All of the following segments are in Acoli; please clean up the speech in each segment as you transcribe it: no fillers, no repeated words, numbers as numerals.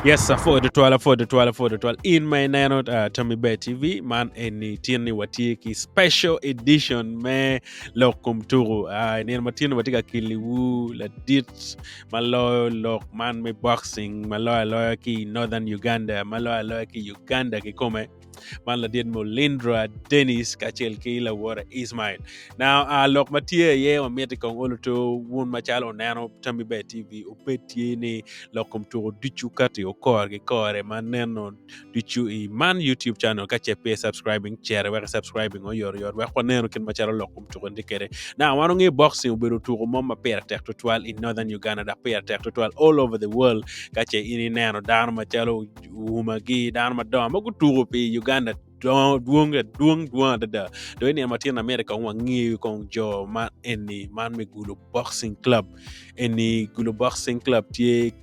Yes, apwoyo tutwal, apwoyo tutwal, apwoyo tutwal. In ma ineno uh, Tommy Bear TV, man eni tyen ni watye ki special edition me lok kom tuku. Uh, nino ma tyen watye ka keliwu ladit ma loyo lok man me boxing, ma loyo aloya ki i Northern Uganda, ma loyo aloya ki Uganda kikome. Man ladit Mulindra Dennis kacel ki lawote Ismail. Now, uh, lok ma tye aye wamiti kong oluto wun macalo oneno Tambi Ber TV obed tye ni lok kom tuko ducu kati okor ki kore ma neno ducu i man YouTube channel ka ce pe subscribing cere wek subscribing oyot oyot wek waneno kit macalo lok kom tuko ni kede. Now, wan ongeyo boxing obedo tuko mo ma pire tek tutwal i Northern Uganda dok pire tek tutwal all over the world ka ce in ineno dano macalo umagi dano madongo ma gutuko pi Uganda dwong dwong dwong adada dong i nino ma tyen amito kong wangeyo kong jo ma eni man me Gulu Boxing Club eni Gulu Boxing Club tye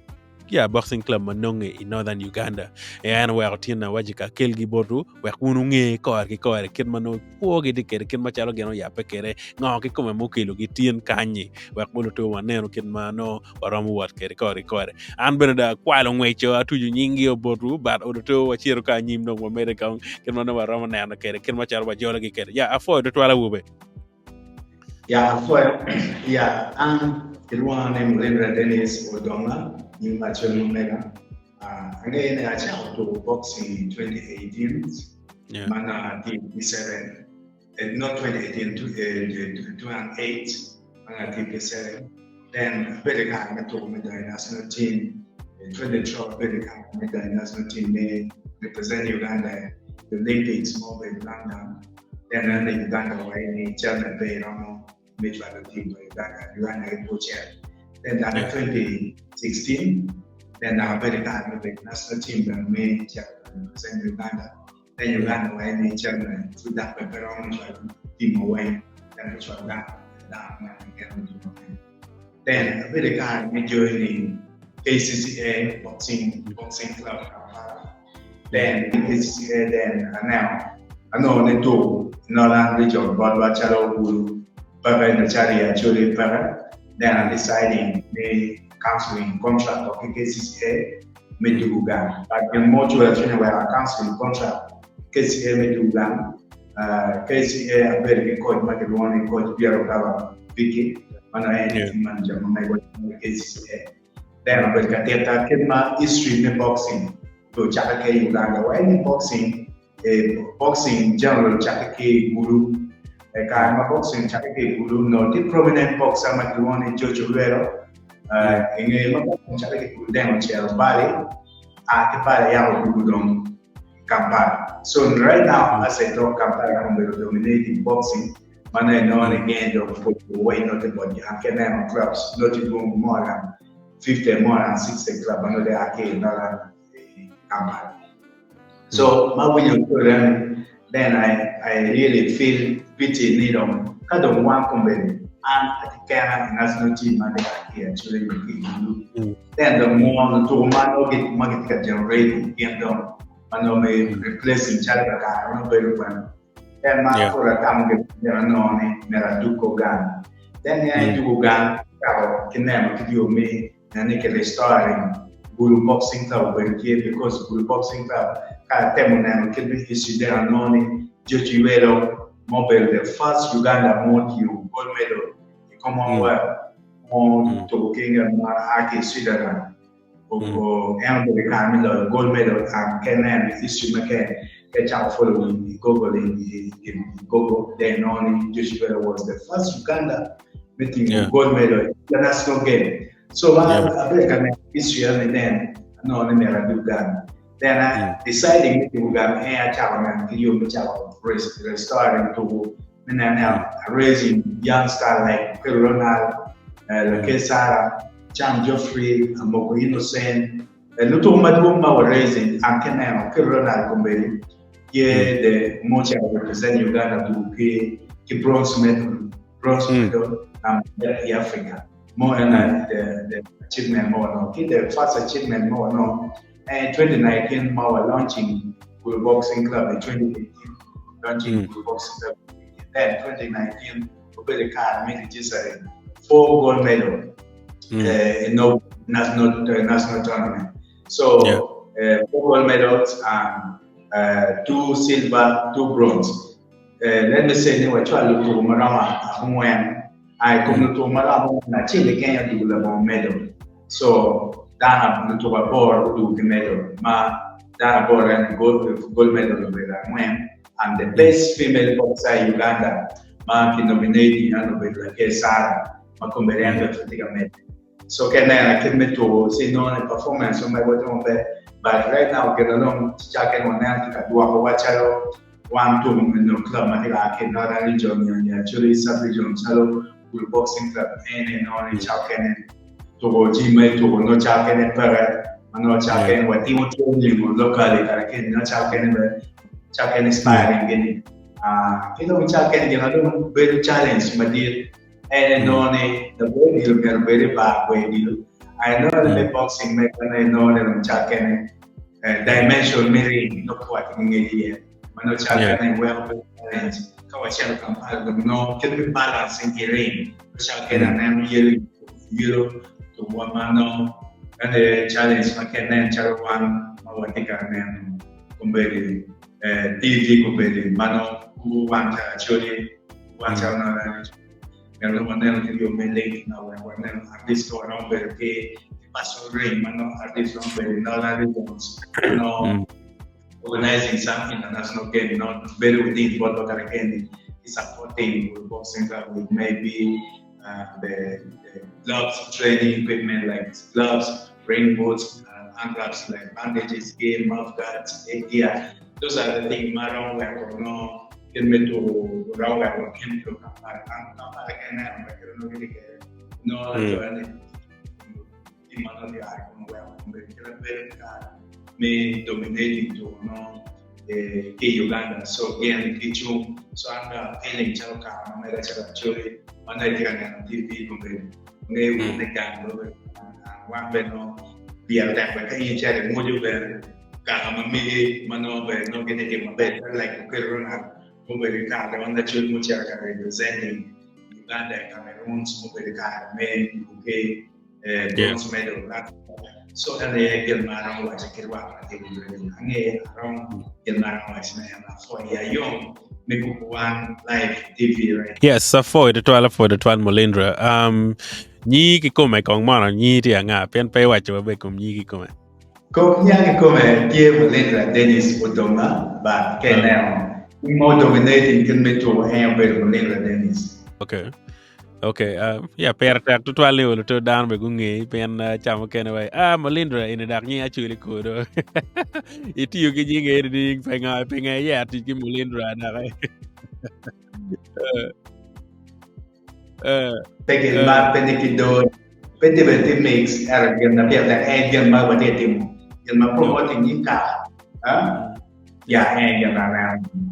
ya boxing club ma nonge i Northern Uganda en oweko tyen awaci ka akelgi botwu wek wun wunge kore ki kore kit ma nongo kwogi tye kwede kit macalo gin oyabbe kwede ngo kikome ma okelogi tyen kanyi wek oluto wanenu kit ma nongo waromo wot kwede kore ki kore. An bene dong akwalo ngweco atuco nyinggi o botwu, but oduto wacito ka anyim dong wamede kong kit ma nongo waromo neno kwede kit macalo wajologi kwede. Ya, apwoyo tutwal awobe. Ya, apwoyo. Ya, an kilwonga ni Mulindra Dennis Odonga, nying macol ma mega. Uh, angeyo ni acako tuko boxing in 2018, Yeah. ma nongo atye i P7. Eh, not 2018, 2008, ma nongo atye i P7. Then abedo i kare me tuko me donyo i national team. In 2012 abedo i kare me donyo i national team me represent Uganda i Olympics ma obedo i London. Then aneno ni Uganda owaco ni cal-le pe iromo me cwalo team pa Uganda, Uganda ki pe ocito. Then dok i 2016, then dok abedo i kare me bedo i national team bene me cito represent Uganda. Penyo dano weng ni cente pud dok bene pe romo cwalo timo weng dok me cwalo dano dano weng keken me timo weng. Then abedo i kare me joining KCCA boxing boxing club Kampala. Then KCCA then aneno anongo ni tuko i Northern region botwa calo Gulu peke nyo calo i Acholi peke then I deciding me canceling contract wa ki KCCA me dwogo gang. But gin mo ocwero cwinya weko a canceling contract KCA me dwogo gang. KCA abedo ki coach ma kilwongo ni coach Piero Gaba Vicky ma nongo en Yeah. team manager ma megwa me KCCA. Then obedo ka tita kit ma history me boxing obedo cakke ki i Uganda. Wa ni boxing eh, boxing in general cakke ki i Gulu. I kare ma boxing cakke ki i Gulu, onongo tye prominent boxer ma kilwongo ni George Olwelo. Eh, i nge ma boxing cakke ki i Gulu, then ocito Bali, a ki Bali yako odwogo dong Kampala. So right now, as I talk, Kampala obedo dominating boxing. Ma nongo inongo ni gen dong pol weng nongo tye botgi. An ki aneno clubs nongo tye dwong more than 50 more than 60 club ma nongo tye a ki i Northern Kampala. So ma winyo story then I, I really feel pity ni dong ka dong wan kombeddi an atye kena i national team ma tye ka ki actually nyo ki i Gulu. Then dong mo lutuku ma nongo gi ma gitye ka generating gin dong ma nongo me replacing calo kakare ma bedo kwene. Then ma Yeah. pud atamo gin myero anongo ni myero adug ko gang. Then ni adugo gang acako ki neno kit yo me neno ni ki restoring Gulu Boxing Club obedo tye because Gulu Boxing Club ka atemo neno kit me history then anongo ni George Iwelo ma obedo the first Uganda ma otingo gold medal i Commonwealth ma otuko ki ngat ma a ki i Switzerland en obedo i kare me loyo gold medal and ka ineno i history me ke ka icako following i Google i Google then inongo ni George Iwelo was the first Uganda me tingo gold medal i international game. So ma abedo ka neno history eni then anongo ni myero adug gang. Then I deciding me tuku gang en acako neno ki yo me cako restoring tuku me neno ni I'm raising young star like Okello Ronald, Lakay Sarah, Cham Geoffrey, Amoko Innocent, lutuku madwong ma wa raising an ki aneno Okello Ronald kombeddi tye the most represent Uganda tuku ki ki bronze medal bronze medal i Africa mo en aye the the achievement mo wanongo ki the first achievement mo wanongo en 2019 ma wa launching Gulu Boxing Club i 2018 launching Gulu Boxing Club then 2019 obedo i kare me registering four gold medal in no national national tournament so Yeah. 4 gold medals and 2 silver, 2 bronze. Let me say ni wacwalo lutuku ma romo angwen a i kom lutuku ma romo angwen acel keken aye odwogo labongo medal. So dano lutuku aboro gudwogo ki medal ma dano aboro en gold medal obedo angwen and the best female boxer i Uganda ma ki nominating en obedo Laker Sarah ma kombeddi en bene pud tye ka medde. So ka ineno kit me tuku ci inongo ni performance ma megwa tye maber but right now gin na dong cakke ni waneno tye ka dwoko wa calo wan tuku me nyo club ma tye ka a ki i Northern region nyo i Acholi sub region calo Gulu Boxing Club ene inongo ni cakke ni tuku jami ma ituku nongo cakke ni peke ma nongo cakke ni watimo training locally kare ki nongo cakke ni bene cakke ni sparring gini ki dong cakke ni gin na dong bedo challenge madit En enongo ni lago odilo myero obed i bar gwe odilo. A Enongo ni me boxing me kene enongo ni dong cakkene dimension me ring nongo pe watye ki ngec iye ma nongo cakkene weko bedo challenge. Ka wacito Kampala dong nongo kit me balancing ki ring nongo cakkene aneno yelo yelo tuwa ma nongo ento aye challenge ma ka inen calo wan ma watye ka neno kombeddi TV kombeddi ma nongo kubo wan calo Acholi Wan calo nongo myero dong waneno ki yo me link ma wek waneno at least ka waromo bedo ki personal ring ma nongo at least romo bedo i Northern regions ma nongo organizing some international game nongo bedo within botwa kare keni ki supporting boxing club with maybe the gloves training equipment like gloves ring boots hand wraps like bandages gear mouth guards head gear those are the things ma romo weko nongo Kit me tuko romo weko wakin ki Kampala. An Kampala ka ineno wek kit onongo gitye kwede, nongo lacoya ni tim ma nongo tye a i kome weko obedo kit ma bedo ki kare me dominating tuko nongo ki i Uganda. So gin gicung. So an bene appealing calo kare ma mega calo Acholi ma nongo itye ka neno TV kombeddi ngeyo wunu ni gang dong obedo wan bene nongo pire tek bene ka in icito imwoco bene Kaka ma mege ma nongo bene nongo gitye timo maber calo like Okello Ronald mubedo i kare ma lacol mucito ka representing Uganda i Cameroons mubedo i kare me UK bronze medal so en aye gin ma aromo waco ki lwak ma tye winyo ni ange aromo gin ma aromo waco ne en apwoyo iya yom me kubo wan live TV right. Yes, apwoyo tutwal, apwoyo tutwal Mulindra. Um, nyi kikome kong mono nyi tye anga pien pe iwaco maber kom nyi kikome. Kop niang kikome tye Mulindra Dennis Odonga but ka ineno nying ma odominating kit me tuko en obedo Mulindra Dennis. Okay. Okay, uh, yeah, pire tek tutwal ni olo to dano be gungeyi pien uh, ca mukene wai ah Mulindra eni dok nying acweli kodo. Itiyo ki nying eni ni pe nga pe nga iye tic ki Mulindra dok. Eh. Pe gin ma pe ni ki doo pe tye bene tye mix ento gin ma pire tek en gin ma watye ka timo gin ma promoting nying kaka ya en gin ma aneno.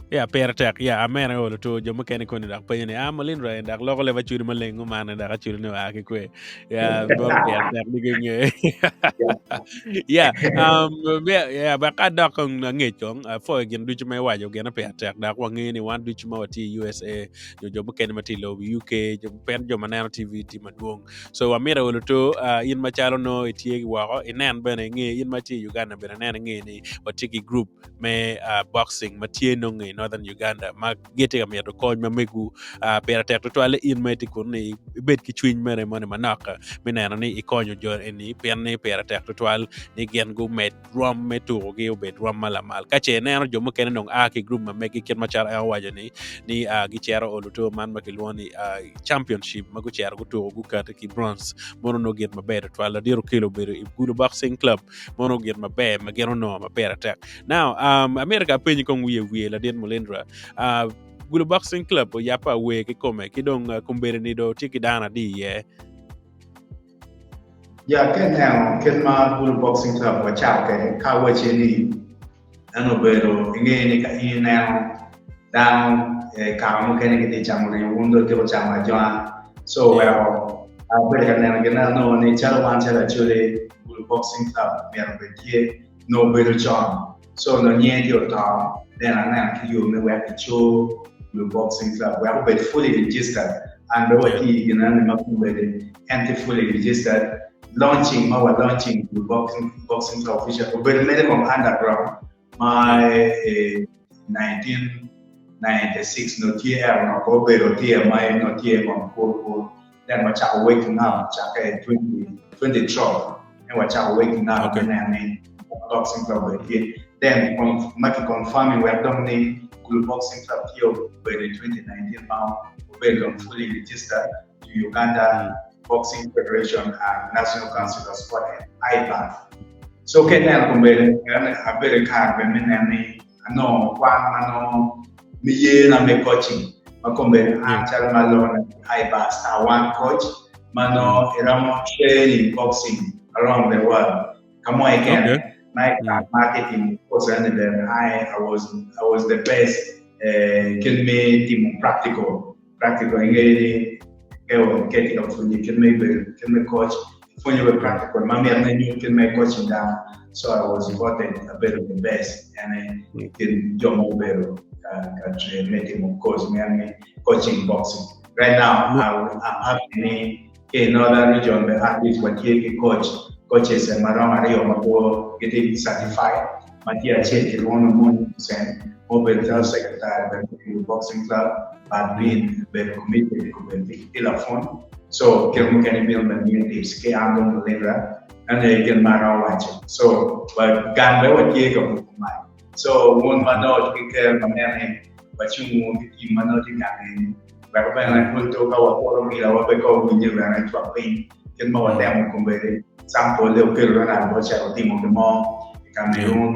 Ya pire tek ya amene olo to jo mukene koni dok penyo ni ah Malindra en dok loko leb acwali maleng ngumane dok acwali ni oa ki kwe ya boro pire tek ni ginge ya um ya wek adok kong angec kong apwoyo gin ducu ma iwaco gin pire tek dok wangeyo ni wan ducu ma watye i USA nyo jo mukene ma tye i lobo UK jo pien jo ma neno TV tye madwong so wamito olo to uh, in macalo no itye woko inen bene inge in ma tye i Uganda bene inen inge ni watye ki group me uh, boxing ma tye nonge i Northern Uganda ma gitye ka mito kony ma megu uh, pire tek tutwal in ma itye kun ni ibed ki cwiny mere moni manok me neno ni ikonyo jo eni pien ni pire tek tutwal ni gin gumed rwom me tukogi obed rwom ma lamal. Ka ce ineno jo mukene dong a ki i gurup ma megi kit macalo en owaco ni ni uh, gicito oluto man ma kilwongo ni uh, championship ma gucito gutuko gukati ki bronze mono onongo gin maber tutwal. Ladit Okello obedo i Gulu Boxing Club mono gin maber ma gin onongo ma pire tek. Now um, amito ka apenyi kong wiye wiye ladit Mulindra uh, Gulu Boxing Club oyabbe awer kikome ki dong uh, kombeddi-ni dong tye ki dano adi iye? Ya ka ineno kit ma Gulu Boxing Club wacako kwede ka awacci ni en obedo inge ni ka in ineno dano i kaka mukene gitye ka camo ringo wun dong ityeko camo ajwanga so oweko abedo ka neno gin anongo ni calo wan calo Acholi Gulu Boxing Club myero obed tye nongo obedo con so onongo nyinge tye oto then aneno ki yo me wek eco Gulu Boxing Club wek obed fully registered and dong watye i gin eno ni ma kombeddi en tye fully registered. launching ma wa launching Gulu Boxing, Boxing Club official obedo mere kong underground ma i 1996 nongo tye ento nongo pe obedo tye ma nongo tye ngom kur kur then wacako waking up cakke i 2012 en wacako waking up me neno ni Boxing Club obedo tye then ma ki confirming wek dong ni Gulu Boxing Club tye obedo i 2019 ma obedo dong fully registered to Uganda Boxing Federation and National Council of Sport and IBAF. So ka ineno kombeddi, abedo i kare bene me neno ni anongo kwan ma nongo me yena me coaching ma kombeddi an calo ma aloko ni IBAF star one coach ma nongo iromo training boxing around the world ka mo keken ma i kare ma atye course eni bene I was I was the best kit me timo practical Practical ingeyo ni ka itye ka pwonye kit me bedo kit me coach ipwonyo be practical ma myero me nyut kit me coaching dano so I was voted abedo the best ene kin jo ma obedo ka train me timo course me me coaching boxing right now I'm happy ni ki i northern region be at least watye ki coach coaches ma romo aryo ma gitye certified ma tye acel kilwongo ni Omony Hussein ma obedo calo secretary bene me Gulu Boxing Club but been bedo committed i kome ki lapwony so kit mukene bino me miyo tips ki an dong Mulinga eno aye gin ma aromo waco so gang bene watye ka buko mac so wun ma nongo tye ki ker ma neno ni wacung wunu ki team ma nongo tye gang eni wek bene pud ka wakuto mila wa pe ka owinye bene cwak piny kit ma watemo kombeddi Sample okelo Ronald Bochek otimo gin mo i Cameroon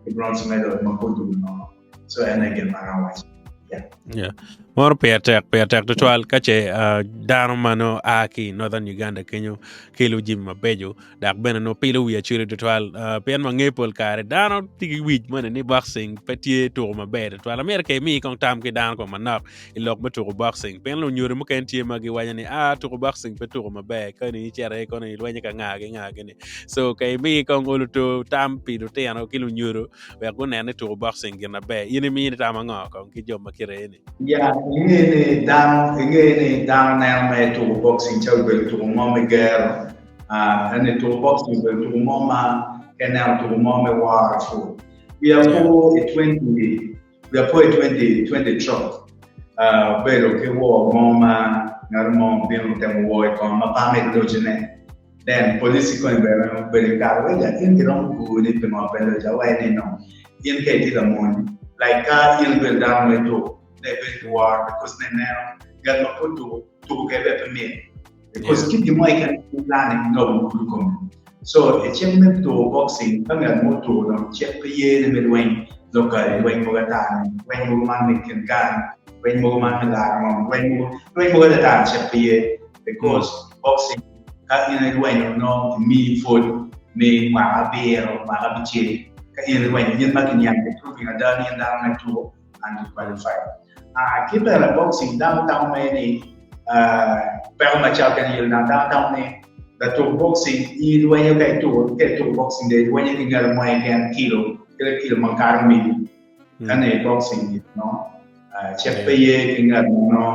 ki bronze medal ma pud dul nono. So en aye gin ma aromo waco. Yeah. Yeah. Moro pire tek, pire tek tutwal ka ce uh, dano ma nongo a ki i Northern Uganda kenyo kelo jami mabeco dok bene nongo pilo wi acwele tutwal uh, pien wangeyo pol kare dano tye ki wic moni ni boxing pe tye tuko maber tutwal. Amyero ka imi kong tam ki dano kong manok i lok me tuko boxing pien lunyodo mukene tye ma giwaco ni ah tuko boxing pe tuko maber koni icito iye kono ilwenyo ka nga ki nga gini so ka imi kong olo to tam pi lutino ki lunyodo wek gunen ni tuko boxing gin maber in imini tam ango kong ki jo ma kite eni? Ya, inge ni dano inge ni dano neno me tuko boxing calo obedo tuko mo me gero. Ah, eni tuko boxing obedo tuko mo ma ka ineno tuko mo me woro pur. Wiya po i 20 Wiya po i 2012, abedo ki wor mo ma ngat mo obino otemo wor i koma ma pe amito locone. Then police koni bene obedo i kare wek in kiromo guri pingo pe loco awaci ni no in ka itye lamony like ka in ibedo dano ma ituko ne ibedo ki woro because ne ineno ngat ma pe otuko tuko kwede bene pe mit. Because kit gin mo keken ma ilane ki nobo gudo komi. So i cik me tuko boxing ka ngat mo otuko dong cik pe ye ne me lweny locally, lweny mogo ata ni, lweny mogo man me kin gang, lweny mogo man me laro ngom, lweny mogo, lweny mogo adada cik pe ye because boxing ka in ilwenyo nongo kimiyi pwod me mwaka abiro, mwaka abicel ka in ilwenyo in ma kiniang ki proving ada ni in dano ma ituko and you qualified. Ah, ki bene boxing dano tamo mere ni ah, peko macalo kene yelo dano, dano tamo ni latuk boxing in ilwenyo ka ituko ka ituko boxing de ilwenyo ki ngat mo keken kilo kede kilo ma kato migi. Kane boxing you know, ah, cik pe ye ki ngat mo no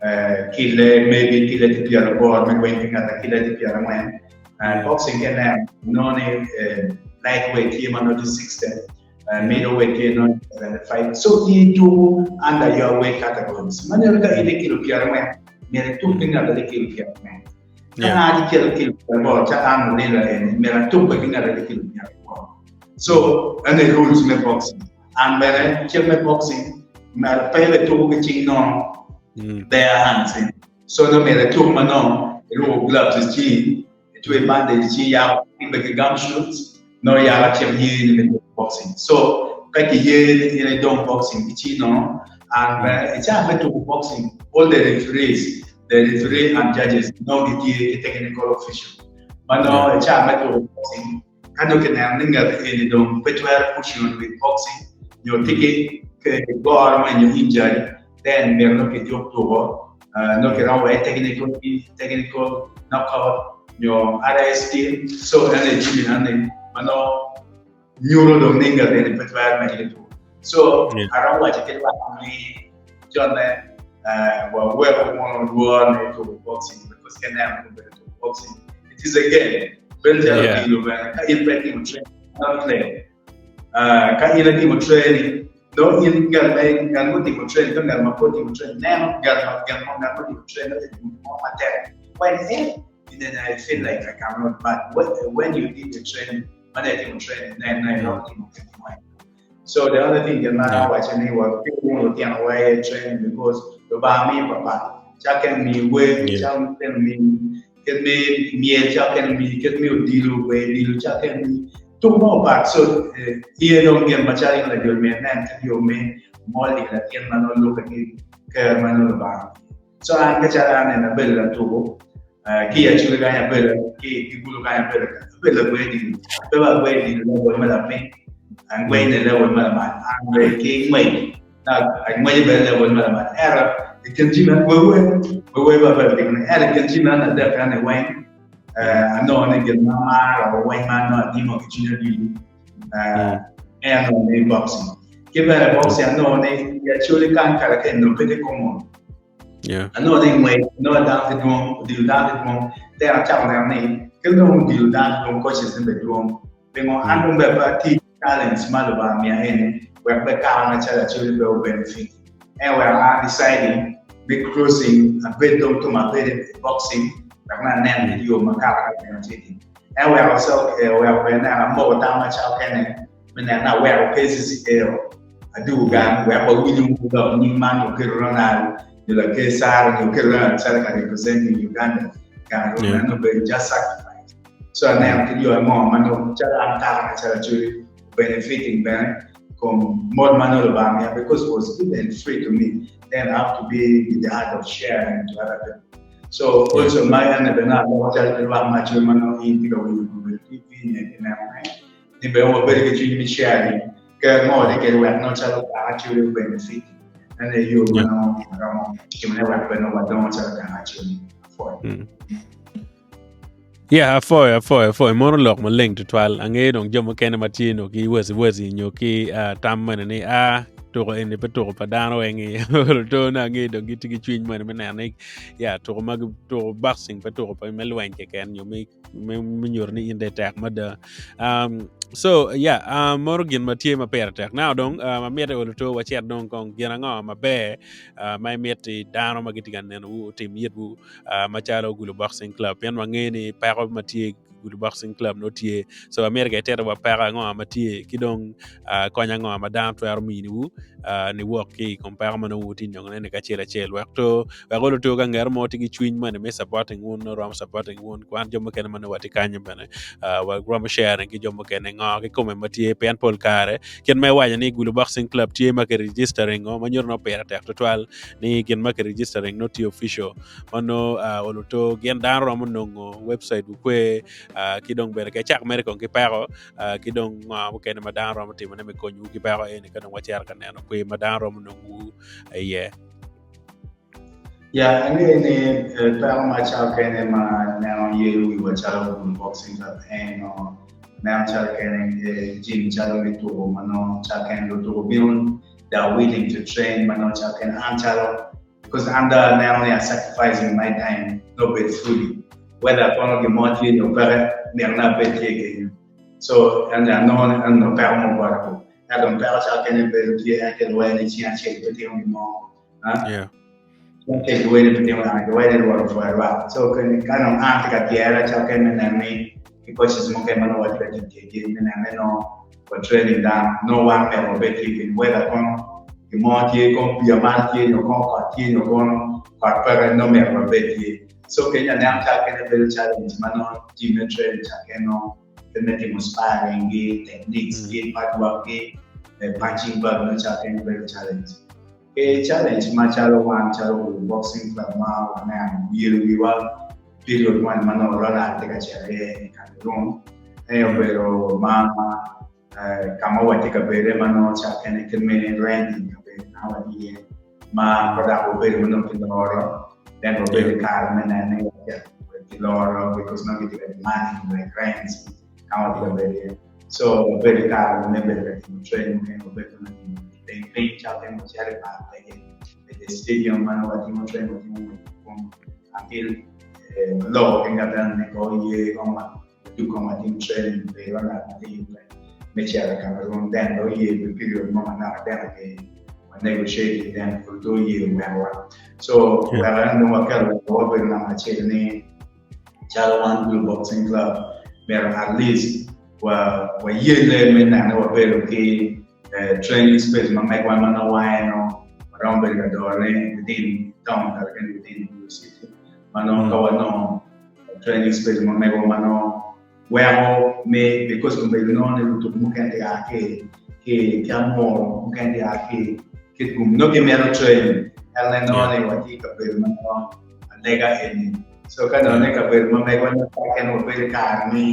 eh, kile maybe kile tye 80 me lweny ki ngat kile tye 40. Ah, boxing kene nongo ni eh, lightweight tye ma nongo tye 60 Middleweight tye nongo 75. So in ituko under your weight categories. Ma neno ka in i kilo 40, myero ituk ki ngat ma tye kilo 40. Ka an atye kilo kilo 80, ca an Olila eni, myero atuk ki ngat ma tye kilo 80. So ene rules me boxing. An bene cik me boxing, myero pe ituko ki cing nono, bare hands. So nongo myero ituk ma nongo iruko gloves i cingi, Itwe bandage ci yako kibbe ki gum shoes nongo yako cik ye ni me dong boxing. So ka ki ye ni in idong boxing ki ci nono and bene i caa me tuku boxing all the referees, the referee and judges nongo gitye ki technical official ma nongo i caa me tuku boxing ka nongo kineno ni ngat eni dong pe twero pushing on with boxing nyo tye ki goro mo nyo injury then myero nongo kijuk tuko nongo kiromo wek technical technical knockout nyo RST so en aye jami eno ni ma nongo nyuto dong ni ngat eni pe twero medde ki tuko so aromo waco ki lwak ni jone waweko wunu lworo me tuko boxing because ka ineno obedo tuko boxing. It is a game. Bedo calo odilo bene ka in pe itimo training not play. Ka in itimo training nongo in ngat ma ngat mutimo training ka ngat ma pe otimo training neno ngat ma gin mo ngat mutimo training nongo timo gin mo matek when in in I feel like I cannot but when, when you did the training ma dong itimo training nen nongo iromo timo gin mo. So the only thing gin ma awaco ni wa pe wun lutino wa aye training because Lubanga miyo papat cakke mi wer cakke mi kit me myel cakke mi kit me odilo wer odilo cakke mi tuk mo pat so iye dong gin macalo in lajol myero inen kit yo me molding latin ma nongo lube ki ker ma nongo Lubanga omiye. So an kacalo an eni abedo latuko Ki i Acholi kany abedo, ki i Gulu kany abedo, abedo lagwe odilo. Pe ba agweyo odilo level ma lapiny, angwenyo i level ma lamal. An bene ki ngwec, angweco bene level ma lamal. Ento i kin jami wer wer, wer wer ba abedo timo ne. Ento i kin jami eno adek eni weng, anongo ni gin ma amaro weng ma anongo atimo ki cwinya ducu, en anongo ni boxing. Ki bene boxing anongo ni i Acholi kany kare ka enongo pe tye common. Yeah. Anongo ni ngwec, anongo dano tye dwong, odilo dano tye dwong. Then acako neno ni kit ma dong odilo dano tye dwong, coaches ni bene dwong. Pingo an dong bene pe ati ki talents ma Lubanga omiya eni wek bene kare na calo Acholi pe obenefit. En oweko an deciding me crossing abed dong tum abed i boxing wek me anen kit yo ma kare ka bene tye timo. En oweko so oweko bene neno amoko tam macalo kene me neno ni aweko KCCA o adwogo gang wek wawinyo dok nying man nyo oketo Ronald nyo Laker Sara nyo oketo Ronald calo ka representing Uganda kare Yeah. meno obedo just sacrifice. So aneno kit yo ango ma nongo calo an kare macalo Acholi benefiting bene kom mot ma nongo Lubanga miya because it was given free to me then I have to be with the heart of sharing to other people. So also ma ene bene aloko calo ki lwak ma Acholi ma nongo in itye ka winyo obedo TV nyo itye neno ne ni bene wabedo ki cwiny me sharing ker mo ni kede wek nongo calo kaka Acholi obenefit ene aye yo ma nongo waromo timone wek bene wadongo calo kaka Acholi. Apwoyo. Yeah, apwoyo, apwoyo, apwoyo. Mono lok maleng tutwal. Angeyo dong jo mukene ma tye nyo ki waci waci nyo ki ah, tam mene ni a tuko eni pe tuko pa dano weng i to na angeyo dong gitye ki cwiny mene me neno ni ya tuko ma tuko boxing pe tuko pa me lweny keken nyo me me me nyuto ni in dong itek mada. Um, so yeah, um, moro gin ma tye ma pire tek. Now dong um, amito olo to wacit dong kong gin ango maber uh, ma imiti dano ma gitye ka nenowu otim yitwu uh, macalo Gulu Boxing Club pien wangeyo ni peko ma tye Gulu Boxing Club no tye. So amito ka itito wa peko ango ma tye ki dong uh, kony ango ma dano twero miniwu uh, niwok ki i kom peko ma nongo wutye nyongone ni kacel acel wek to wek olo to ka ngat mo tye ki cwiny moni me supporting wun nongo romo supporting wun kwan jo mukene ma nongo watye kanyo bene uh, waromo sharing ki jo mukene ngo kikome ma tye pien pol kare kit ma iwaco ni Gulu Boxing Club tye ma ki registering o ma nyuto nongo pire tek tutwal ni gin ma ki registering nongo tye official ma nongo uh, olo to gin dano romo nongo website wu kwe uh, ki dong bene ka icako mere kong ki peko uh, ki dong ngo mukene ma dano romo timone me konyowu ki peko eni ka dong wacito ka neno kwe ma dano romo nongowu iye. Ya, angeyo ni eh, peko ma calo kene ma neno yelo wiwa calo Gulu Boxing Club en no neno calo kene eh, gym calo me tuko ma nongo calo kene lutuko bino they are willing to train ma nongo calo kene an calo because an dong aneno ni I sacrificing my time no bed fully whether kono gin mo tye nyo peke myero ni abed tye kenyo so en anongo ni en onongo peko mo bota ko ento dong peko calo kene bedo tye en kelo wai ni cing acel pe timo gin mo. Yeah. Cake wene pe timo anga wene lworo pwoyo lwak. So kene ka nong an tye ka tyere calo kene me neno ni ki coaches mukene ma nongo watye ka tic kwedgi me neno ni nongo wa training dano nongo wan myero wabed tye keny whether kono gin mo tye kono pii amal tye nyo kono kot tye nyo kono kot peke nongo myero wabed tye. So kenyo aneno calo kene bedo challenge ma nongo team me training ca kene nongo pe me timo sparring gi, techniques gi, pad work gi, punching bag nongo calo kene bedo challenge. Ki challenge macalo wan calo Gulu Boxing Club ma waneno yelo wiwa period moni ma nongo Ronald tye ka cito iye i Cameroon en obedo ma ka ma watye ka bede ma nongo ca kene kit me renting kabedo ma watye iye ma pe dok wabedo ma nongo kiloro then wabedo i kare me nene kiloro because nongo gitye ka demanding like rents ka ma watye ka bedo iye. So wabedo i kare me bedo ka timo training mukene wabedo ka timo piny piny calo kene wacito i bar peke i stadium ma nongo watimo training watimo ngwec until. Waloko ki ngat eno ni kong oye kong wadug kong watim training pirwa ngat ma tye yubbe me cito i Cameroon then dong oye pi period mo manok then oye wa negotiate then pud dong oye owekowa. So oweko en dong waketo lok wabedo namba acel ni calo wan Gulu Boxing Club myero at least wa wayelle me neno ni wabedo ki training space ma megwa ma nongo wange nongo waromo bedo ka dorone within town kare kene within Gulu city ma nongo ka wanongo training space ma megwa ma nongo weko me because obedo nongo ni lutuku mukene tye ka a ki ki ki Amuru mukene tye ka a ki Kitgum nongo gimito training ento inongo ni watye i kabedo ma nongo alega eni so ka nongo ni kabedo ma megwa nongo keken wabedo i kare ni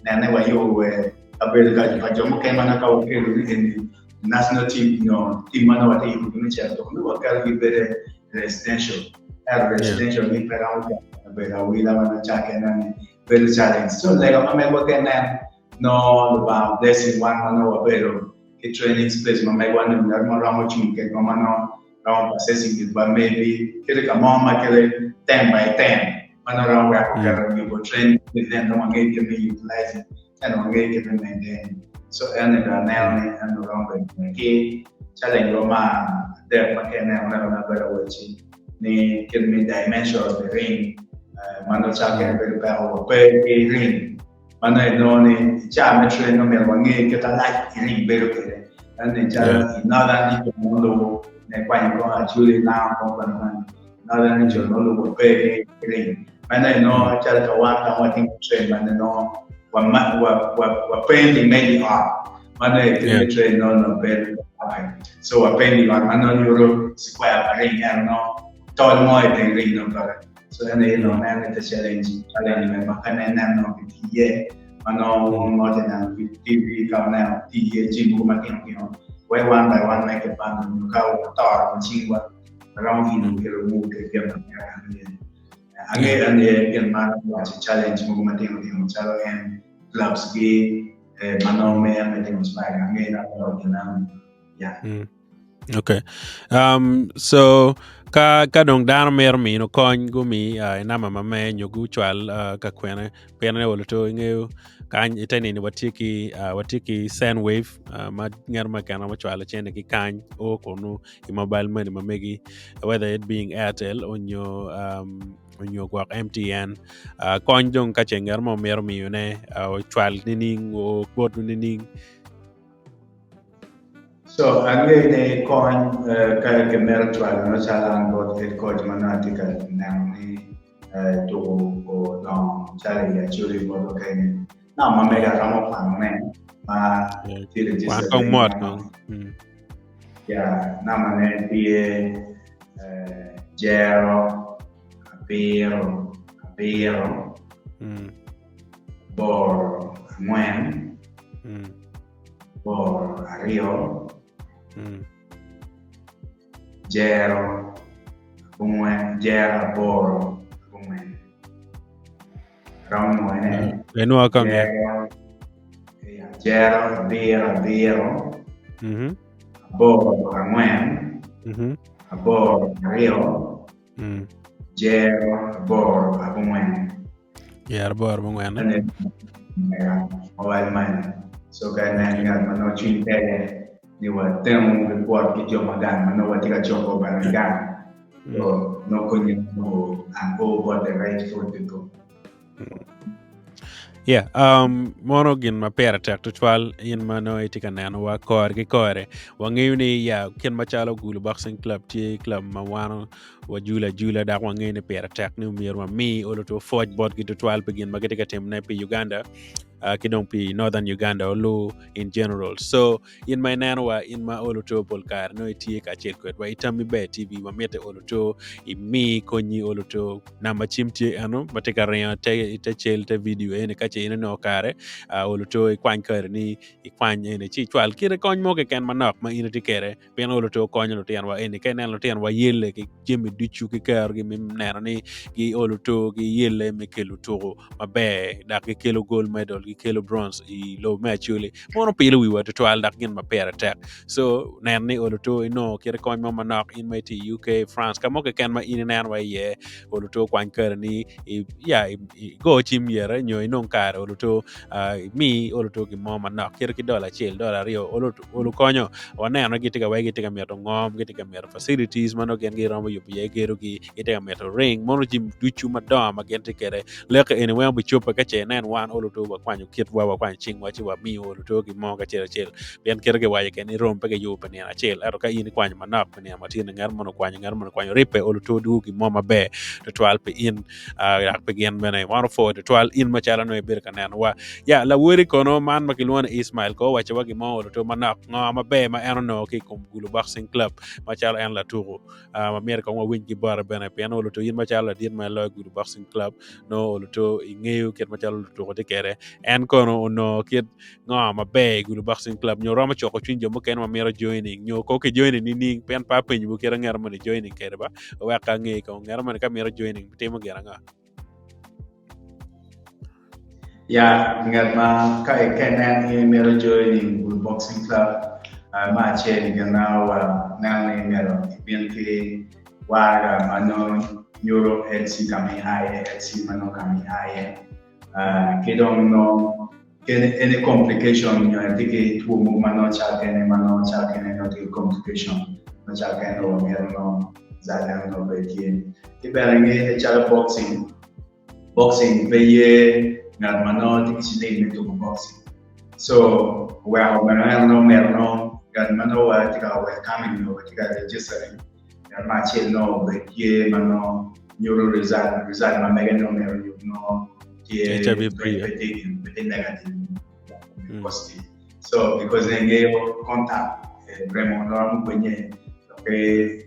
nene wayubo kabedo pa jo mukene ma nongo ka wakelo ni eni national team nyo team ma nongo watye ka yubogi me cito tuko nongo wakelogi bedo residential ento residential ni pe romo kabedo awila ma nongo cakke ni bedo challenge so lega ma megwa ka inen nongo Lubanga blessing wan ma nongo wabedo ki training space ma megwa ni ngat mo romo cung kedwa ma nongo romo processing gitwa maybe kite ka mo ma kite term by term ma nongo romo weko keto yubo training then dong wangeyo kit me utilizing ento wangeyo kit me maintaining so en ni dong aneno ni en dong romo bedo ki challenge wa ma adek ma ka ineno neno na bedo wacci ni kit me dimension of the ring ma nongo cakke bedo peko wa pe ki ring ma nongo inongo ni i caa me train nongo myero wange kit ma lac i ring bedo kwede ento ni calo i northern region ma olubo ne kwanyo kong Acholi lango kong kwene kwene northern region ma olubo pe ki ring ma nongo inongo calo ka wan ka watye ka train ma nongo wa wa wa wa painting me i ot ma nongo i kit me train nongo nongo bedo so wa painting ot ma nongo nyuto square pa ring ento nongo tol mo i teng ring nongo peke. So en aye nongo aneno ni te challenge, challenge me ma ka ne neno ki tye iye ma nongo wun ma wutye neno ki TV ka wuneno tye iye jami mogo matino tino wek one by one me kibando nyo ka watoro cingwa waromo ino kelo move ki gin ma myero en aye. Angeyo en aye gin ma waco challenge mogo matino tino calo en clubs gi eh, ma nongo me en me timo sparring angeyo ni atoro gin eno. Yeah. Mm. Okay. Um, so ka ka dong dano mito mino kony gumi uh, i namba ma me nyo gucwal uh, ka kwene pien ne oluto ingeyo kany ite nini watye ki uh, watye ki Sendwave uh, ma ngat mo keken romo cwalo cene ki kany o kunu i mobile money ma megi whether it being Airtel onyo um, onyo gwok MTN uh, kony dong ka ce ngat mo mito miyone uh, ocwal nining o botwu nining So angeyo ni kony ka kimito cwalo nongo calo an bot head coach ma nongo atye ka neno ni tuko odongo calo i Acholi botwa kenyo namba ma mega aromo kwanone ma tye registered Kwan kong mot kong. Ya nambane tye jero abiro abiro aboro angwen aboro aryo jero abongwen jero aboro abongwen aromo nwoyone Enwo kong ya. jero ya, jero abiro abiro Mhm. aboro angwen Mhm. aboro aryo Mm. jero aboro abongwen Jero aboro abongwen. Ane mobile money. So ka inen ngat ma nongo cwiny teke ni watemo ki kwot ki jo ma gang ma nongo watye ka coko bene gang. So nongo konyi nongo and go bot the rightful people. Yeah, um, mono gin ma pire tek tutwal in ma nongo itye ka nenowa kore ki kore. Wangeyo ni ya kit macalo Gulu Boxing Club tye club ma wano wajulo ajula dok wangeyo ni pire tek ni myero wami olo to pwoc botgi tutwal pi gin ma gitye ka timone pi Uganda uh, ki dong pi Northern Uganda olu in general. So in ma inenowa in ma olo to pol kare nongo itye kacel kwedwa i Tammi Ber TV ma mitte olo to imi konyi olo to namba cim tye eno ma tye ka ringo te ite cal te video eni ka ce in inongo kare uh, olo to ikwany kare ni ikwany eni ci icwal kite kony mo keken manok ma in itye kwede pien olo to konyo lutinowa eni ka ineno lutinowa yelle ki jami ducu ki kerogi me neno ni giolo to giyelle me kelo tuko maber dok gikelo gold medal. gikelo bronze i lobo me Acholi. Mono pilo wiwa tutwal dok gin ma pire tek. So nen ni oluto inongo kite kony mo manok in ma itye i UK, France, ka mo keken ma in ineno wa iye oluto kwany kare ni ya igo cim yere nyo inong kare oluto imi oluto gin mo manok kite ki dola acel dola aryo olu konyo waneno gitye ka wai gitye ka mito ngom gitye ka mito facilities ma nongo gin giromo yubo iye gedogi gitye ka mito ring mono jami ducu madongo ma gin tye kwede leke eni weng obicobbe ka ce inen wan oluto wakwanyo kitwa wakwanyo cingwa ci wamiyo oluto gin mo kacel acel pien kite kiwaco kene ni rom pe kiyubo pi nino acel ento ka in ikwanyo manok pi nino ma tye ni ngat moni okwanyo ngat moni okwanyo ribbe oluto dwogo gin mo maber tutwal pi in dok pi gin bene wan opwoyo tutwal in macalo nongo ibedo ka nenowa ya lawodi kono man ma kilwongo ni Ismail ko owaco wa gin mo oluto manok ngo maber ma en onongo ki i kom Gulu Boxing Club macalo en latuku ma myero kong wawiny ki bote bene pien oluto in macalo ladit ma iloyo Gulu Boxing Club nongo oluto ingeyo kit macalo lutuku tye kwede en kono onongo kit ngo maber i Gulu Boxing Club nyo romo cuko cwiny jo mukene ma mito joining nyo ko ki joining nining pien pe apenyowu kit angeto moni joining kwede ba wek ka ange kong ngeto moni ka mito joining timo gin ango. Ya ngat ma ka inen ni imito joining Gulu Boxing Club me acel gin ma waneno ni myero ibin ki waraga ma nongo nyuto LC ka ma ia iye, LC ma nongo ka ma ia iye ki dong nongo any complication nyo itye ki two mogo ma nongo cal kene ma nongo cal kene nongo tye ki complication ma cal kene nongo wamito nongo result eno nongo bed tye. Ki bene nge calo boxing Boxing pe ye ngat ma nongo tye ki ciling me tuko boxing. So, oweko bene en nongo mito nongo ngat ma nongo wa tye ka welcoming nyo tye ka registering ngat me acel nongo obed tye ma nongo nyuto result, result ma mege nongo myero onyut nongo tye HIV free, pe tye gin pe tye negative positive. So because en ngeyo contact remo romo gwenye dok pe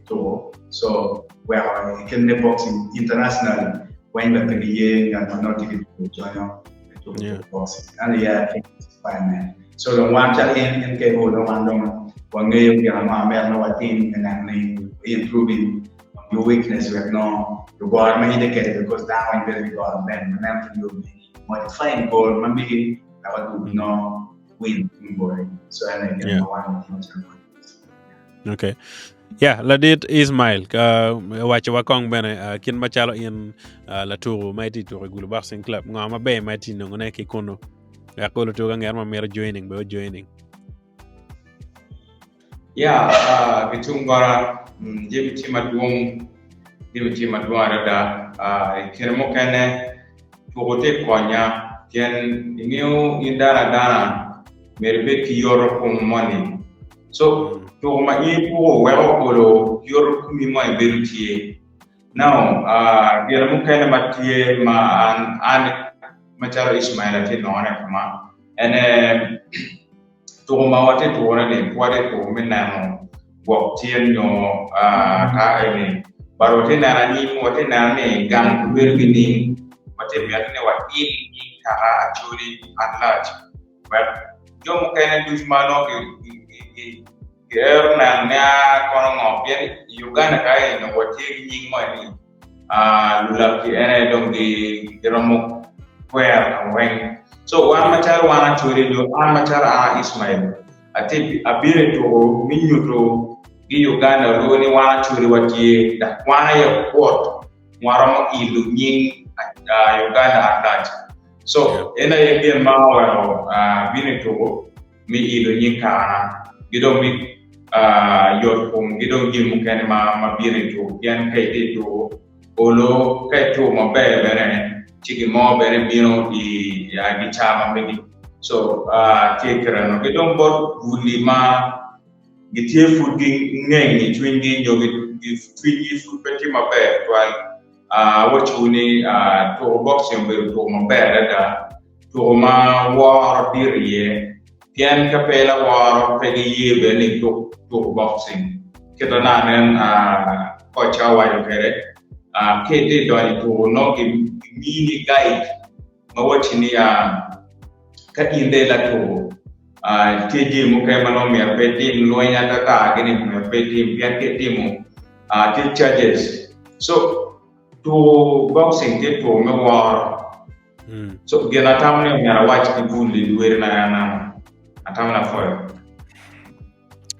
tuko so weko i kit me boxing internationally weng bene pe giye ngat ma nongo tye ki tuko jonyo me tuko tuko boxing ento aye I think it's fine man. So dong wan calo in NKO dong wan dong wangeyo gin ango ma myero nongo watim me neno ni we improving on your weakness wek nongo lugoro ma in itye kwede because dano weng bedo ki goro maber ma neno ki yo me modifying goal ma megi wek odug nongo win tung bote. So en aye gin ma wan watimo calo coaches. Okay. Yeah, ladit Ismail, ka waco wa kong bene uh, kit macalo in uh, latuku ma itye tuko i Gulu Boxing Club, ngo maber ma itye nongone ki kunu? Wek kulu tuko ngat ma mito joining be ojoining. Ya, uh, ki tung bota, mm, jami tye madwong, jami tye madwong adada. Uh, I kine mukene tuko tye konya pien ingeyo in dano adana myero ibed ki yoto kom moni. So tuko ma in ituko weko olo yoto komi moni bedo tye. Now, uh, gin mukene ma tye ma an, an macalo Ismail atye nongone kama ene Tuko ma watye tukone ni pe watye tuko me neno gwok cen nyo ka eni but watye neno anyim watye neno ni gang gibedo nining watye mito ni wail nying kaka Acholi at large wek jo mukene ducu ma nongo giero neno ni aa kono ngo pien i Uganda ka eni nongo watye ki nying mo ni lulaki en aye dong giromo kwero ka weng. So wan macalo wan Acholi nyo an macalo an Ismail atye abino i tuko me nyuto ki Uganda oloo ni wan Acholi watye dok wan aye okwot waromo ilo nying Uganda at large. So en aye gin ma oweko abino i tuko me ilo nying kana ki dong me yot kom ki dong jami mukene ma bino i tuko pien ka itye i tuko olo ka ituko maber bene ci gin mo bene bino i gica ma megi so tye kireno ki dong bot buli ma gitye pud gingeng i cwinygi nyo cwinygi pud pe tye maber tutwal awacciwu ni tuko boxing obedo tuko maber adada tuko ma woro dit iye pien ka pe laworo pe giye bene ni ituk tuko boxing. Kit ma naka nen koc ca owaco kwede, ka itye ka donyo i tuko nongo gimini guide ma wacci ni ka in dong ilatuko tye jami mukene ma nongo myero pe itim, lweny atata gini myero pe itim pien ka itimo tye charges. So tuko boxing tye tuko me woro. So gin atamo ni omyero awac ki bul i luwedina en eno. Atamo ni apwoyo.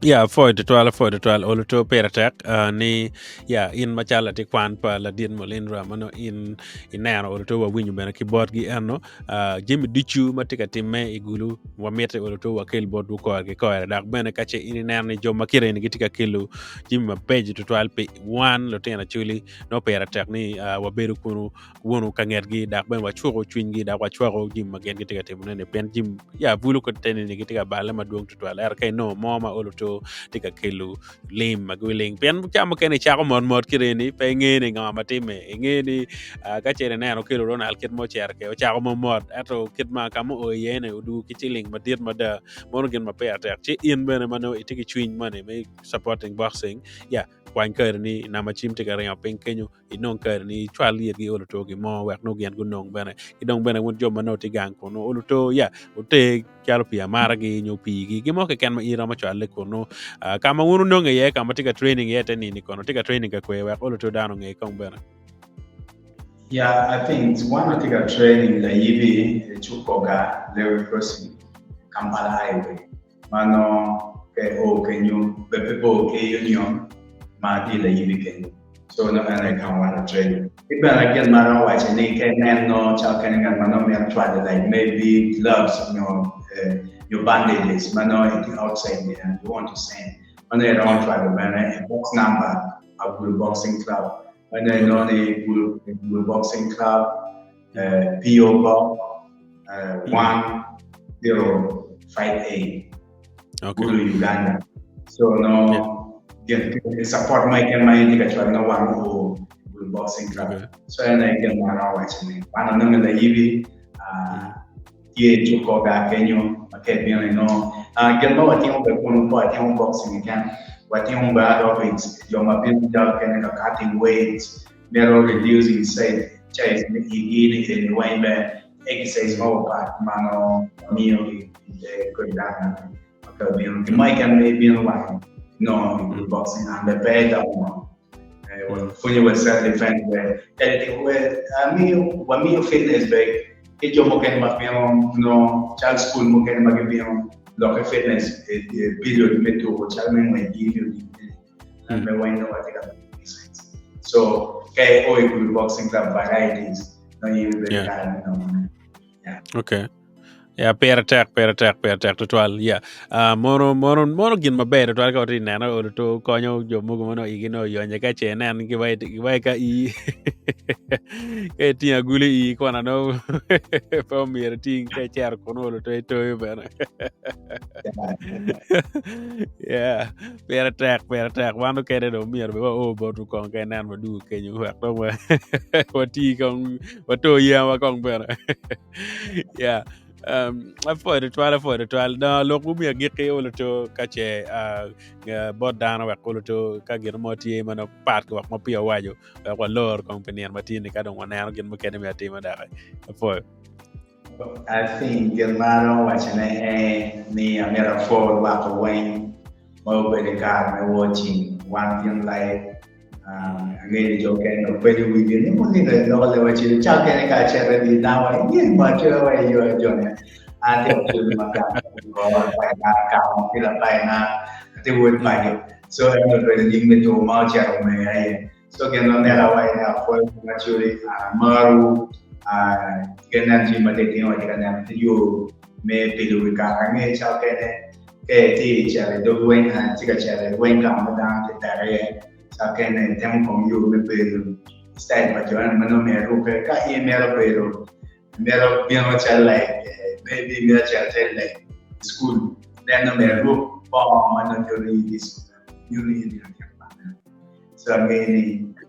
Ya, apwoyo tutwal, apwoyo tutwal. Olo to pire tek uh, ni ya in macalo latin kwan pa ladit Mulindra ma nongo in ineno olo to wawinyo bene ki botgi eno uh, jami ducu ma tye ka timme i gulu wamiti olo to wakel botwu kore ki kore dok bene ka ce in ineno ni jo ma kite eni gitye ka kelo jami mabeco tutwal pi wan lutino acholi nongo pire tek ni uh, wabedo kunu wunu ka ngetgi dok bene wacuko cwinygi dok wacwako jami ma gin gitye ka timone-ni pien jami ya bulu kod teni-ni gitye ka balle madwong tutwal ento ka inongo mo ma olo to tye ka kelo lim ma giling pien ca mukene icako mot mot kite-ni pe inge ni ngo ma timme inge ni ah, ka ce ineno kelo Ronald kit ma ocito kwede ocako mot ento kit ma ka ma oo iye-ni odugo ki ciling madit mada mono gin ma pire tek ci in bene ma nongo itye ki cwiny moni me supporting boxing ya kwany karini namba cim tye ka ringo piny kenyo inong kare ni icwal yetgi olo to gin mo wek nongo gin gunong bene ki dong bene wun jo ma nongo tye gang kunu olo to ya wuter calo pii amaragi nyo piigi gin mo keken ma in iromo cwale kunu Ah, ka ma wun wunongo iye ka ma tye ka training iye te nini kono tye ka training ka kwe wek olo to dano onge kong bene Yeah, I think it's one of the training Layibi, Chukoga, Lewe Crossing, Kampala Highway. Mano pe o kenyo, be pe bor ki Union ma tye layibi kenyo. So nongo en aye ka ma wan training. Ki bene gin ma aromo waco ni ka ineno calo kene ngat ma nongo mito cwalo like maybe gloves nyo nyo bandages ma nongo itye outside there and you want to send ma nongo iromo cwalo bene i box number pa Gulu Boxing Club ma nongo inongo ni Gulu Gulu Boxing Club PO Box 1058 Gulu Uganda. So no gin support mo keken ma in itye ka cwalo nongo wan oo Gulu Boxing Club. So en aye gin ma aromo waco ni wan wanongo layibi tye i cuk ga kenyo ma ka ibino inongo gin ma watimo bene kunu pe watimo boxing keken watimo bene aerobics jo ma bino calo kene ka cutting weights mito reducing size size me igi ni eni weng bene exercise mo mapat ma nongo wamiyo gi i kodi dano ma ka obino gin mo keken ma ibino wange nongo i gulu boxing and bene pe idoko mo wapwonyo wa self defense bene amiyo wamiyo fitness bene ki jo mukene ma bino nongo calo cukul mukene ma gibino lokke fitness period me tuko calo me ngwec gi me weng nongo watye ka so ka i o i Gulu Boxing Club varieties nongo in ibedo kare me nongone. Yeah. Okay. Yeah, pire tek, pire tek, pire tek tutwal. Yeah. Uh, mono, mono, mono gin maber tutwal ka watye neno olo to konyo jo mogo mono igi no yonye ka ce nen giwai giwai ka i ka itingo agulu i kona no pe omyero iting ka icero kunu olo to itoyo bene. Yeah. Pire tek, pire tek. Wan okene dong myero be wao botwu kong ka inen wadugo kenyo wek dong wati kong wato yenwa kong bene. Yeah. Um, apwoyo tutwal, apwoyo tutwal. No, lok mumiyo agikki olo to ka ce uh, uh, bot dano wek olo to ka gin mo tye ma nongo pat ki wek ma peya owaco wek walor kong pi nino matin ni ka dong waneno gin mukene me atima doki. Apwoyo. I think gin ma aromo wacone en ni amito apwo lwak weng ma obedo i kare me watching wan gin live. Um, angeyo ni jo mukene dong penyo wigi ni mulinga iloko leb acel ca kene ka acito i dye dano wa inge mo acel wa i yo jone an atye acel ma ka ki lapaina atye wod paco so en obedo nying me tuko ma ocito omeya aye So gin ma myero awaci ni apwoyo wun actually amarowu ki nen jami ma tye ka watye ka neno ki yo me pilo wi kaka ange ca okene ka itye ka cito i dog lweny itye ka cito i lweny ka ma dano tye tek iye ca okene itemo kong yo me bedo style pa jo eni ma nongo myero irukke ka in imito bedo imito bino calo like maybe imito cito calo like i cukul then nongo myero iruk bongo ma nongo nyuto ni in itye i cukul nyuto ni in itye latin kwan. So angeyo ni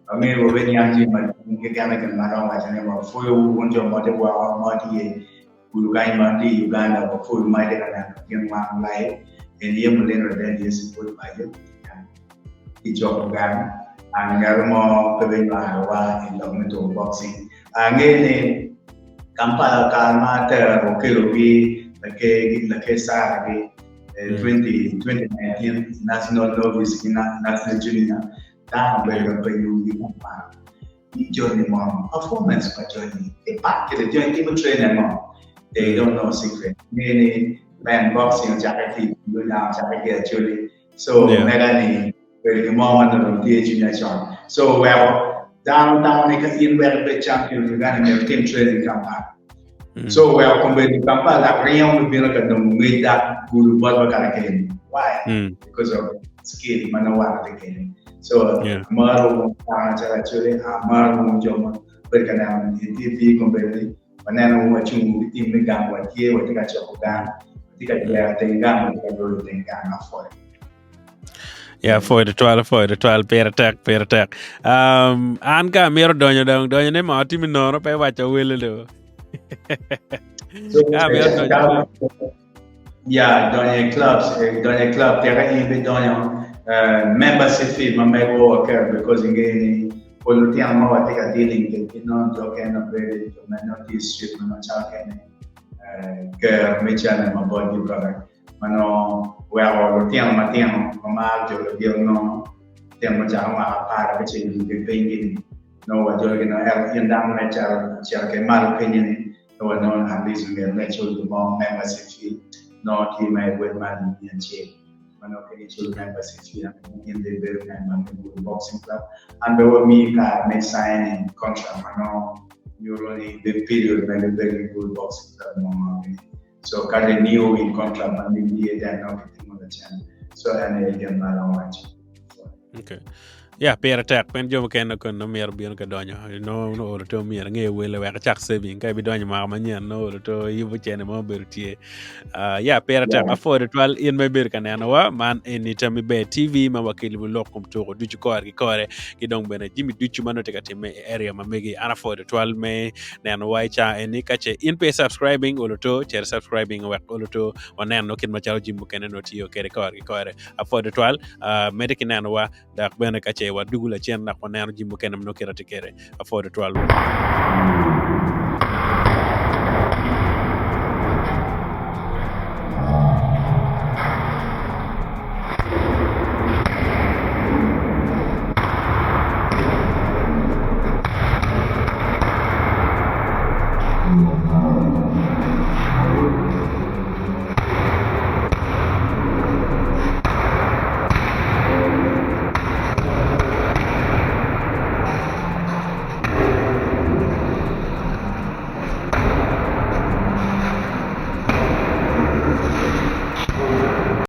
angeyo wa beniang jami madwong keken gin ma aromo waco ni wapwoyo wun jo ma tye woko ma tye gudo kany ma tye i Uganda wapwoyo ma itye ka neno gin wan live en ye mulino Dennis pwod paco i coko gang ngat mo pe binywaro wa i lok me tuko boxing angeyo ni Kampala kare ma atero okelogi lake Sarah gi 2019 National Novice ki National Junior dano obedo ka penyo wigi Kampala. Ni joni mono, performance pa joni tye pat kede joni timo training ango? They don't know secret. Nge ni man boxing ocakke ki i Lunya, ocakke ki i Acholi. So Yeah. mega ni obedo gin mo ma nongo tye i cwinya con. So oweko dano tamo ni ka in wek ibed champion i Uganda myero itim training i Kampala. So oweko kombeddi Kampala dok ringo me bino ka nongo ngec dok gudo botwa kara keni. Why? Because of skill ma nongo wan watye kede. So amaro wun dano calo Acholi, amaro wun jo ma bedo ka neno i TV kombeddi, waneno wun wacung ki tim me gang watye, watye ka coko gang, watye ka jwero teng gang, watye ka goyo teng gang. Apwoyo. Ya apwoyo tutwal, apwoyo tutwal, pire tek, pire tek. Um, an ka amito donyo dong, donyo ne ma atimo nono pe iwaco wele do. So, Ka amito donyo. Ya, donyo i clubs, eh, donyo i club teka in ibidonyo eh, membership fee ma megwa waketo because inge ni pol lutino ma watye ka dealing kwedgi nongo jo kene already jo ma nongo tye i street ma nongo calo kene eh, ker me cene ma botgi peke. ma nongo weko lutino matino ma maro jolo gin nono, lutino mucako mwaka 15 nyo ki piny-gi-ni, nongo wajologi nongo ento in dano me calo ocito kwede malo kenyo-ni, nongo wanongo at least myero me icul gin mo membership fee nongo tye ma i wel man 100,000 ma nongo kadi iculo membership fee nongo in dong ibedo member me Gulu Boxing Club and bene wamiyi kare me signing contract ma nongo nyuto ni the period ma ibedo ki Gulu Boxing Club nongo So ka renew in contract ma migi ye then nongo kitimo lacen. So en aye gin ma aromo waco. Okay. Yeah, pire tek pien jo mukene kono myero bino ka donyo no no olo to myero nge wele wek icak saving ka ibidonyo mwaka manyen no olo to yubo cene mo bedo tye. Uh, yeah, pire tek Yeah. apwoyo tutwal in ma ibedo ka nenowa man eni Tammy Bear TV ma wakelo lok kom tuko ducu kore ki kore ki dong bene jami ducu ma nongo tye ka timme i area ma megi. An apwoyo tutwal me neno wa i ca eni ka ce in pe subscribing oloto cer subscribing wek oloto waneno kit macalo jami mukene nongo tiyo kwede kore ki kore apwoyo tutwal uh, medde ki nenowa dok bene ka ce wadugu lacen dok waneno jami mukene ma nongo kite tye kwede apwoyo tutwal.